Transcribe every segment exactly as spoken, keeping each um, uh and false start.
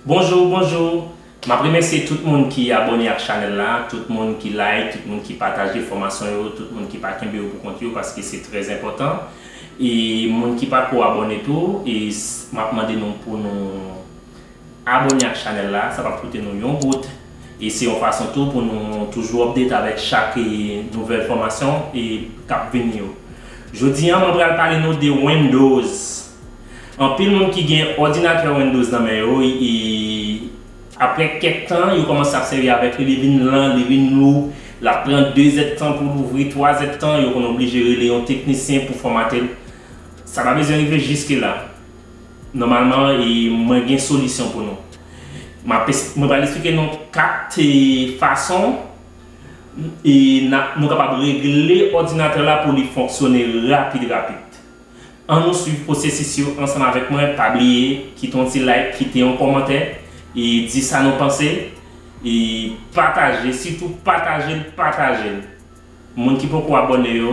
Bonjou, bonjou. M ap remèsye tout moun ki abòne ak chanèl la, tout moun ki like, tout moun ki pataje fòmasyon yo, tout moun ki pa kenbe yo pou kont yo, paske se trè enpòtan. E moun ki pako abòne tou, e s- m ap mande nou pou nou abòne ak chanèl la, sa p ap koute nou yon goud. E se yon fason tou pou nou toujou update avèk chak e, nouvèl fòmasyon e k ap vini yo. Jodi a, mwen pral pale nou de Windows. Anpil moun ki gen òdinatè Windows nan men yo, e, apre kèk tan, yo kòmanse ap sèvi avèk li, li vin lan, li vin lou, l ap pran de zèdtan pou l ouvri, twa zèdtan, yo konn oblije rele yon teknisyen pou fòmate l. Sa pa bezwen rive jiske la. Nòmalman, e, mwen gen solisyon pou nou. M ap es- mwen pral eksplike nou kat e, fason e, n ap- nou kapab regle òdinatè la pou li fonksyone rapid rapid. An nou swiv pwosesis yo ansanm avèk mwen. Pa bliye kite yon ti like, kite yon kòmantè, e di sa nou panse, e pataje, sitou pataje l, pataje l. Moun ki poko abòne yo,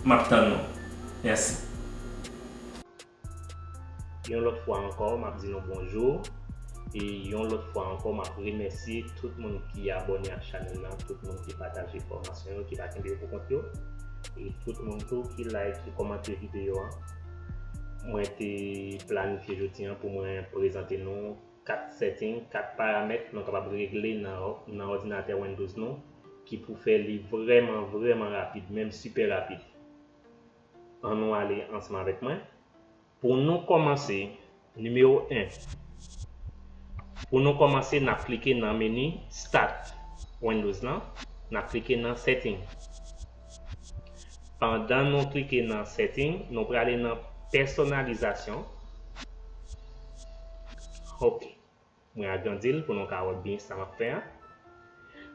m ap tann nou. Mèsi. Yon lòt fwa ankò, m ap di nou bonjou. E yon lòt fwa ankò, m ap remèsye tout moun ki abòne ak chanèl la, tout moun ki pataje fòmasyon yo, ki pa kenbe yo pou kont yo. E tout moun tou ki like, ki kòmante videyo a. Mwen te planifye jodi a pou mwen prezante nou kat setting, kat paramèt nou kapab regle nan, nan òdinatè Windows nou, ki pou fè li vrèman, vrèman rapid, menm sipè rapid. An nou ale ansanm avèk mwen. Pou nou kòmanse, nimewo en. Pou nou kòmanse, n ap klike nan meni Start Windows lan, n ap klike nan Setting. Pandan nou klike nan Setting, nou prale nan Pèsonalizasyon. Ok. Mwen agrandi l pou nou ka wè byen sa m ap fè a.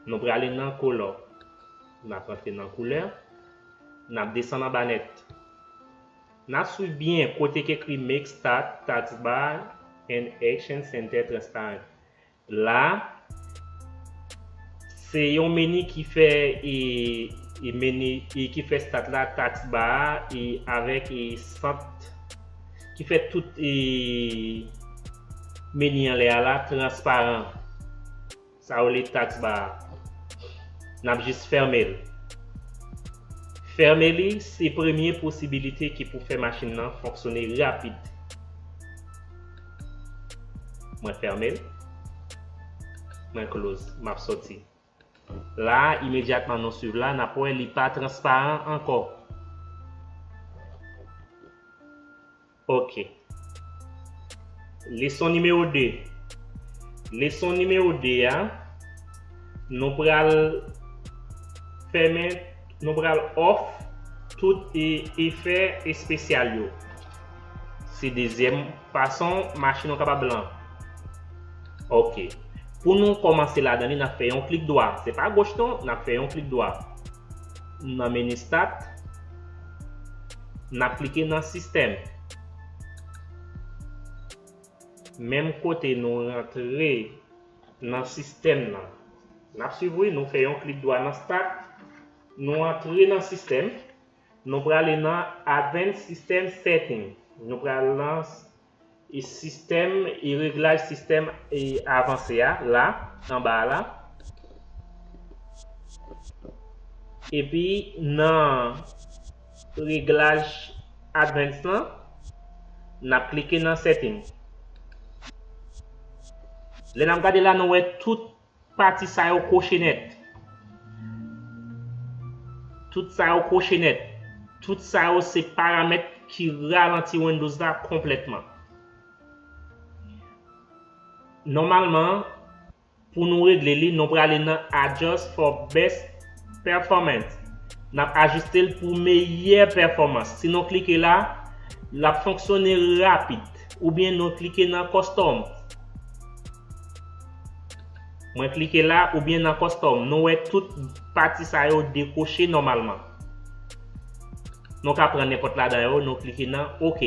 Nou prale nan Color. N ap rantre nan koulè. N ap desann anba nèt. N ap swiv byen kote k ekri Make Start Taskbar and Action Center Transparent. La, se yon meni ki fè e, e meni e ki fè Start la, taskbar a, e avèk e sant, ki fè tout e meni anlè a la transparan. Sa yo rele taskbar a. N ap jis fèmen l. Fèmen li, se premye posibilite ki pou fè machin nan fonksyone rapid. Mwen fèmen l. Mwen close. M ap sòti. La, imedyatman nou swiv la, n ap wè li pa transparan ankò. Ok. Leson nimewo de. Leson nimewo de a, nou pral fèmen, nou pral off tout e, efè espesyal yo. Se dezyèm fason machin nou kapab lan. Ok. Pou nou kòmanse ladan li, n ap fè yon klik dwa. Se pa goch non, n ap fè yon klik dwa. Nan meni Start, n ap klike nan Sistèm. Menm kote nou rantre nan sistèm nan. N ap swiv wi, nou fè yon klik dwa nan Start, nou antre nan sistèm, nou prale nan Advanced System Setting. Nou pral nan e sistèm, e reglaj sistèm e avanse a, la, anba a la. Epi nan reglaj Advanced lan, n ap klike nan Setting. Lè n ap gade la, nou wè tout pati sa yo koche nèt. Tout sa yo koche nèt. Tout sa yo se paramèt ki ralanti Windows la konplètman. Nòmalman, pou nou regle li, nou prale nan Adjust for Best Performance. N ap ajiste l pou meyè pèfòmans. Si nou klike la, l ap fonksyone rapid. Oubyen nou klike nan Custom. Mwen klike la oubyen nan Custom. Nou wè tout pati sa yo dekoche nòmalman. Nou ka pran nenpòt ladan yo, nou klike nan OK.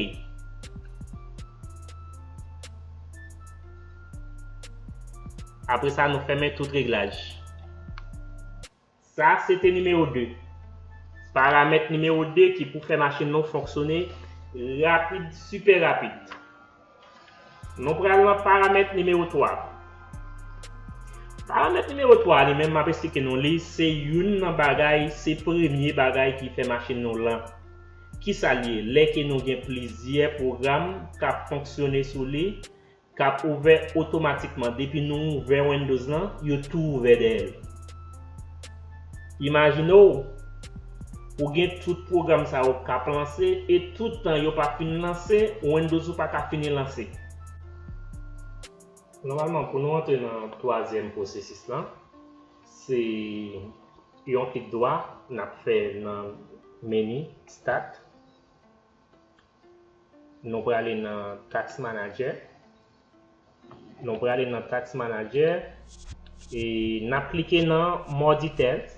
Apre sa, nou fèmen tout reglaj. Sa se te nimewo de. Paramèt nimewo de ki pou fè machin nou fonksyone rapid, sipè rapid. Nou pral nan paramèt nimewo twa. Paramèt nimewo twa li menm, m ap esplike nou li, se youn nan bagay, se premye bagay ki fè machin nou lan. Kisa l ye? Lè ke nou gen plizyè pwogram k ap fonksyone sou li, k ap ouvè otomatikman. Depi nou ouvè Windows lan, yo tou ouvè dèyè l. Imajine w, ou gen tout pwogram sa yo k ap lanse, e tout tan yo pa fin lanse, Windows ou pa ka fini lanse. Nòmalman, pou nou antre nan twazyèm pwosesis lan, se yon klik dwa n ap fè nan meni Start. Nou prale nan Task Manager. Nou prale nan Task Manager e n ap klike nan More Details.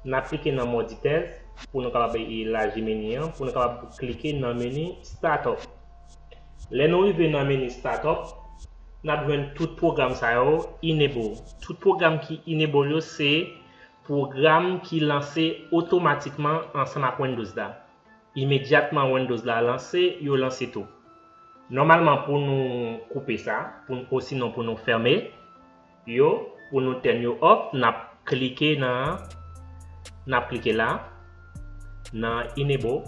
N ap klike nan More Details pou nou kapab elaji meni an, pou nou kapab klike nan meni Startup. Lè nou rive nan meni Startup, n ap jwenn tout pwogram sa yo enable. Tout pwogram ki enable yo se pwogram ki lanse otomatikman ansanm ak Windows la. Imedyatman Windows la lanse, yo lanse tou. Nòmalman, pou nou koupe sa, pou, osinon pou nou fèmen yo, pou nou turn yo off, n ap klike nan, n ap klike la, nan Enable.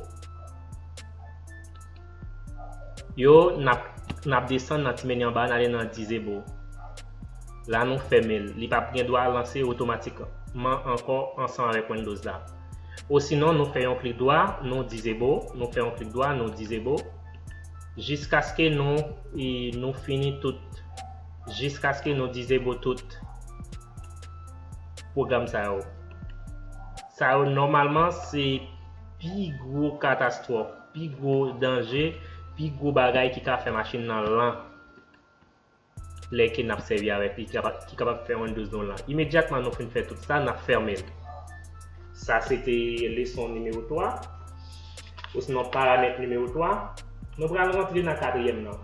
Yo, n ap, n ap desann nan ti meni anba, n ale nan Disable. La nou fèmen l. Li p ap gen dwa lanse otomatikman ankò ansanm avèk Windows la. Osinon, nou fè yon klik dwa, nou Disable, nou fè yon klik dwa, nou Disable, jiskaske nou, e, nou fini tout, jiskaske nou Disable tout pwogram sa yo. Sa yo, nòmalman, se pi gwo katastwòf, pi gwo danje, pi gwo bagay ki ka fè machin nan lan. Lè ke n ap sèvi avèk li, ki kapa-, ki kapab fè Windows nou lan. Imedyatman nou fin fè tout sa, n ap fèmen l. Sa se te leson nimewo twa, osinon paramèt nimewo twa. Nou pral rantre nan katriyèm nan.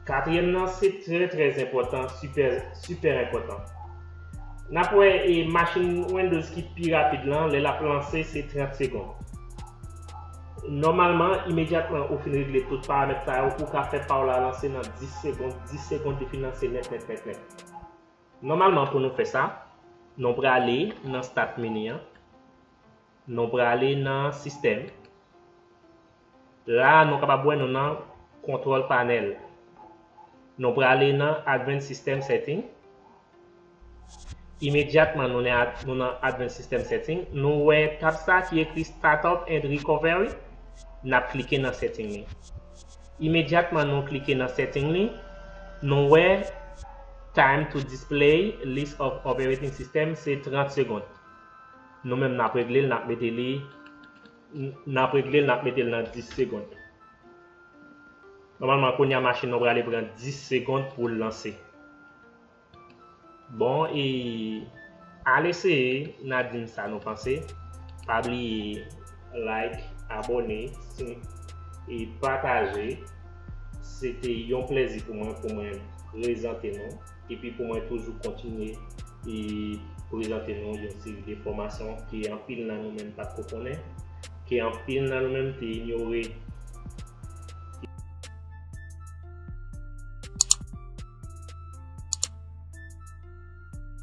Katriyèm nan se trè, trè enpòtan, sipè, sipè enpòtan. N ap wè, e, machin Windows ki pi rapid lan, lè l ap lanse, se trant segonn. Nòmalman, imedyatman ou fin regle tout paramèt sa yo, ou ka fè pa w la lanse nan dis segonn, dis segonn li fin lanse nèt, nèt, nèt, nèt. Nòmalman, pou nou fè sa, nou prale nan Start meni an, nou prale nan Sistèm. La, nou kapab wè nou nan Control Panel. Nou prale nan Advanced System Setting. Imedyatman nou nan, nou nan Advanced System Setting, nou wè tab sa ki ekri Startup and Recovery, n ap klike nan setting li. Imedyatman nou klike nan setting li, nou wè Time to Display List of Operating System se trant segonn. Nou menm n ap regle l, n ap mete li, n ap regle l, n ap mete l nan dis segonn. Nòmalman, kounye a machin nan prale pran dis segonn pou l lanse. Bon, e al eseye, n a di m sa nou panse. Pa bliye like, abòne, e pataje. Se te yon plèzi pou mwen, pou mwen prezante nou. Epi pou mwen toujou kontinye e prezante nou yon seri de fòmasyon ke anpil nan nou menm pa t ko konnen, ke anpil nan nou menm te inyore